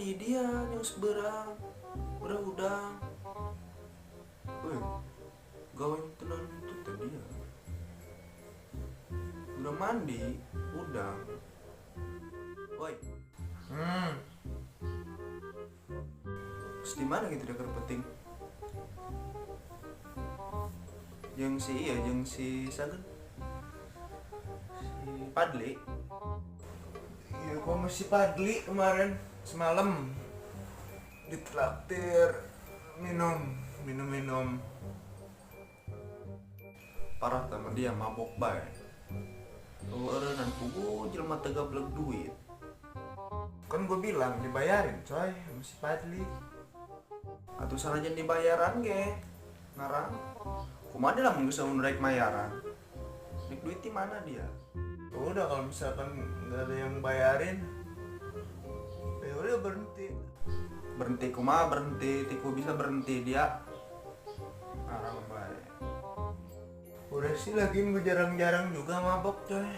Mandi dia yang seberang. Udah udang. Woi, gawe tenan itu tadi ya. Udah mandi, udang. Woi. Terus di mana gitu dia kerpeting? Jeung si iya, jeung si Sagen. Si Padli. Iya, gua sama si Padli kemarin semalam ditraktir minum, minum. Parah sama dia mabok bae. Eueunan pugu jelema teu gablek duit. Kan gua bilang dibayarin coy sama si Padli. Atuh sanajan dibayaran ge ngarang. Kumaha dia lamun geus rek mayaran? Rek duit di mana dia? Udah kalau misalkan nggak ada yang bayarin, ya udah berhenti. Berhenti kumaha berhenti, tiku bisa berhenti dia. Ngarang bae. Udah sih lagi gue jarang-jarang juga mabok coy.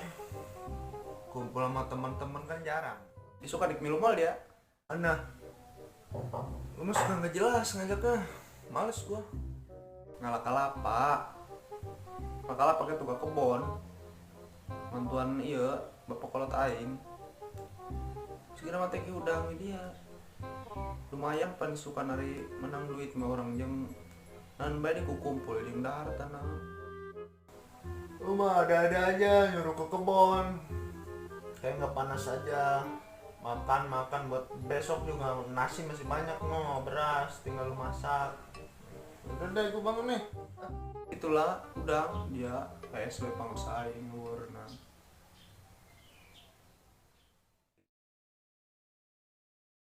Kumpul sama teman-teman kan jarang. Disuka dik milu mal dia. Nah, lu mah suka nggak jelas ngajaknya, males gua. Ngalah kalapa, kalapa pakai tukang kebon. Mantuan iya, bapak kolot aing. Segera mati ki udang dia. Lumayan pan suka nari menang duit mah orang jeung nan bae ku kumpul jeung dahar tanah. Lu mah ada-ada aja nyuruh ke kebon. Kayak nggak panas aja. Makan-makan buat besok juga nasi masih banyak no, beras tinggal lu masak. Udah deh gua bangun nih. Itulah udang dia PSW pangsaing warna.